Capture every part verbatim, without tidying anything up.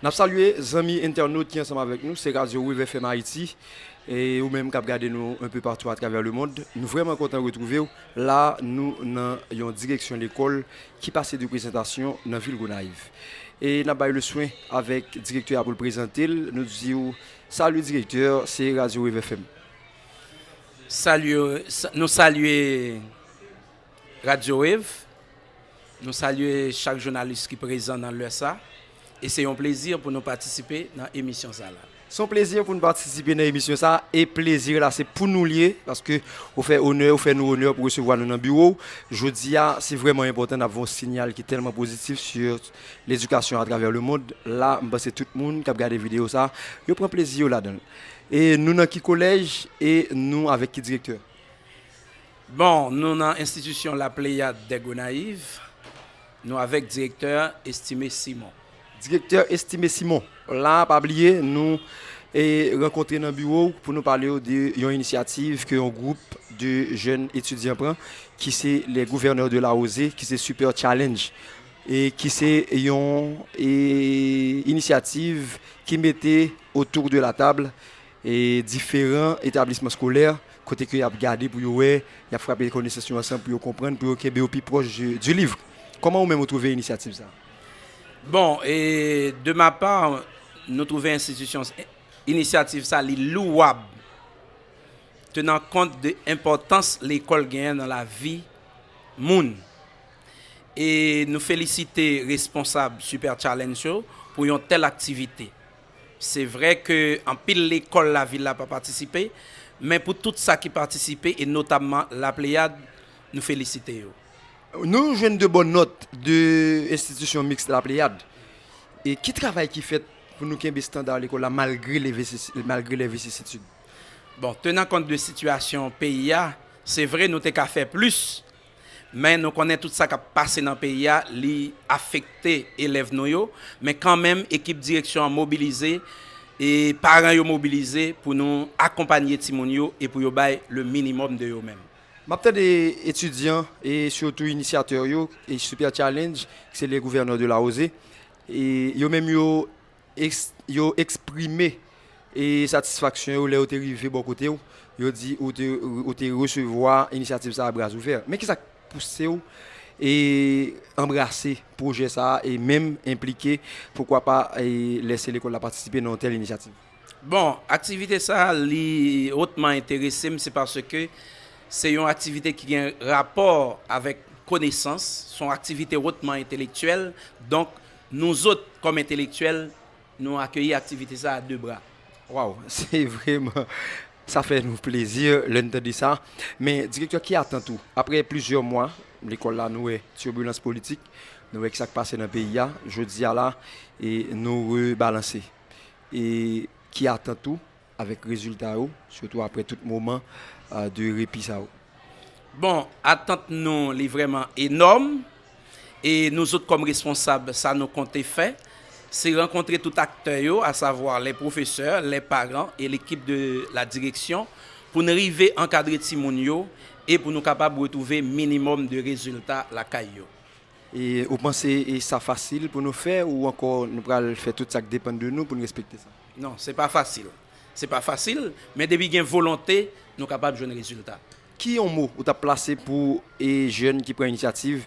N ap salye zanmi entènot ki ansanm avèk nou, se Radyo Wave F M Ayiti. E ou menm k ap gade nou un peu partout à travers le monde, nou vrèman kontan retwouve w. La, nou nan yon direksyon lekòl ki pase de prezantasyon nan vil Gonayiv. E n ap bay le swen avèk direktè a pou l prezante l. Nou di w, "Salut direktè, se Radyo Wave F M." Salye, sa- nou salye Radyo Wave, nou salye chak jounalis ki prezan nan lè sa, e se yon plezi pou nou patisipe nan emisyon sa la. Se yon plezi pou nou patisipe nan emisyon sa, e plezi la se pou nou l ye, paske ou fè onè, ou fè nou onè pou resevwa nou nan biwo w. Jodi a, se vrèman enpòtan, n ap voye yon siyal ki tèlman pozitif sur l'éducation à travers le monde. La, m panse tout moun k ap gade videyo sa, yo pran plezi yo ladan l. E nou nan ki kolèj, e nou avèk ki direktè? Bon, nou nan enstitisyon La Pléiade de Gonayiv, nou avèk direktè Estimé Simon. Direktè Estimé Simon, la, pa bliye, nou e rankontre nan biwo w pou nou pale w de yon inisyativ ke yon gwoup de jèn etidyan pran, ki se les gouverneurs de la rosée, ki se Super Challenge, e ki se yon e inisyativ ki mete autour de la table e diferan etablisman skolè, kote ke y ap gade pou yo wè, y ap frape konesans yo ansanm pou yo konprann, pou yo kenbe yo pi pwòch du, du livre. Kòman ou menm ou twouve inisyativ sa? Bon, e de ma pa, nou twouve enstitisyon, inisyativ sa li louwab, tenan kont de enpòtans lekòl genyen nan lavi moun. E nou felisite responsab Super Challenge yo pou yon tèl aktivite. Se vre ke anpil lekòl lavil la pa patisipe, men pou tout sa ki patisipe, e notamman La Pléiade, nou felisite yo. Nou jwenn de bòn nòt de enstitisyon miks La Pléiade. E ki travay ki fèt pou nou kenbe estanda lekòl la malgre lè visis- malgre lè visisitid? Bon, tenan kont de sitiyasyon peyi a, se vre nou te ka fè plis, men nou konnen tout sa k ap pase nan peyi a, li afekte elèv nou yo, men kanmenm ekip direksyon an mobilize e paran yo mobilize pou nou akonpanye timoun yo e pou yo bay le minimòm de yo menm. M ap tande etidyan e sitou inisyatè yo e Super Challenge, ki se les gouverneurs de la rosée, e yo menm yo eks- yo eksprime e satisfaksyon yo lè yo te rive bò kote w. Yo di ou te, ou te resevwa inisyativ sa a bra ouvè. Men kisa k pouse w e anbrase pwojè sa a e menm enplike, poukwa pa, e lèse lekòl la patisipe nan yon tèl inisyativ? Bon, aktivite sa a, li wotman enterese m, se paske se yon aktivite ki gen rapò avèk konesans, se yon aktivite wotman entelektyèl. Donk, nou zòt, kòm entelektyèl, nou akeyi aktivite sa a de bra. Waw, se vrèman, sa fè nou plezi lè n tande sa. Men, direktè, ki atant ou? Apre plizyè mwa, lekòl la, nou wè tibilans politik, nou wè ki sa k pase nan peyi a, jodi a la, e nou rebalanse. E ki atant ou avèk rezilta yo, sitou apre tout moman, a, de repi sa yo? Bon, atant nou, li vrèman enòm, e nou zòt kòm responsab, sa nou konte fè, se rankontre tout aktè yo, asavwa lè pwofesè, lè paran e lekip de la direksyon, pou n rive ankadre timoun yo e pou nou kapab retwouve minimòm de rezilta lakay yo. E ou panse e sa fasil pou nou fè, ou ankò nou pral fè tout sa k depann de nou pou n respekte sa? Non, se pa fasil. Se pa fasil, men depi gen volonte, nou kapab jwenn rezilta. Ki yon mo ou t ap plase pou e jèn ki pran inisyativ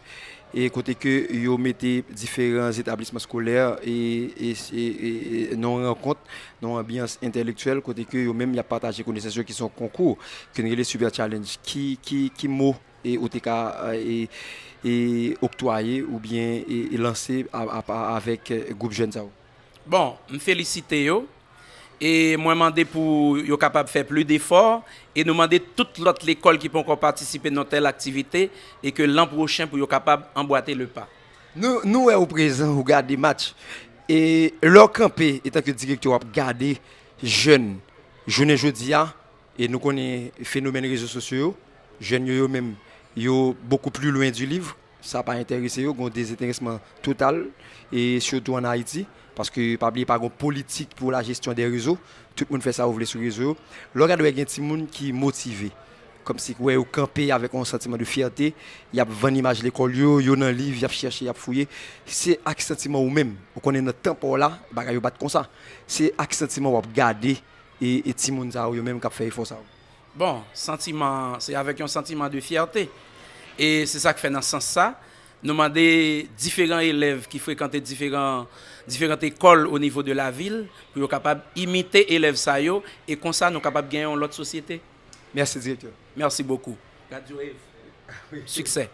e kote ke yo mete diferan etablisman skolè e, e, e, e, e nan yon rankont, nan yon anbyans entèlektyèl, kote ke yo menm y ap pataje konesans yo ki se yon konkou ke n rele Super Challenge? Ki, ki, ki mo e ou te ka e, e oktwaye oubyen e, e lanse a, a, a, avèk e, gwoup jèn sa yo? Bon, m felisite yo e mwen mande pou yo kapab fè pli defò e nou mande tout lòt lekòl ki poko patisipe nan tèl aktivite e ke lan pwochen pou yo kapab anbwate le pa. Nou, nou wè ou prezan, ou gade match. E lè w kanpe etanke direktè w ap gade jèn jounen jodi a, e nou konnen fenomèn rezo sosyo yo, jèn yo, yo menm, yo beaucoup plus loin du livre, sa pa enterese yo, gen yon dezenterèsman total, e sitou ann Ayiti, paske pa bliye pa gen yon politik pour la gestion des réseaux, tout moun fè sa yo vle sou rezo yo. Lè w gade w wè gen timoun ki motive, Kòmsi wè yo kanpe avèk yon santiman de fyète, y ap vann imaj lekòl yo, yo nan liv, y ap chèche, y ap fouye. Se ak santiman ou menm, ou konnen nan tan pa w la, bagay yo pa t konsa. Se ak santiman w ap gade e, e timoun sa yo, yo menm k ap fè efò sa yo. Bon, santiman, se avèk yon santiman de fyète. E se sa k fè nan sans sa, nou mande diferan elèv ki frekante diferan, diferan ekòl o nivo de lavil pou yo kapab imite elèv sa yo e konsa nou kapab gen yon lòt sosyete. Mèsi, direktè. Merci beaucoup. Radio Eve. Succès.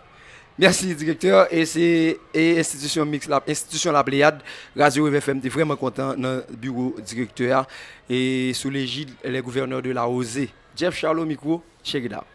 Mèsi, direktè. E se e enstitisyon miks la, enstitisyon La Pléiade, Radio Eve F M te vrèman kontan nan biwo direktè a e sou lejid les gouverneurs de la Rosée. Jeff Charles au micro, check it out.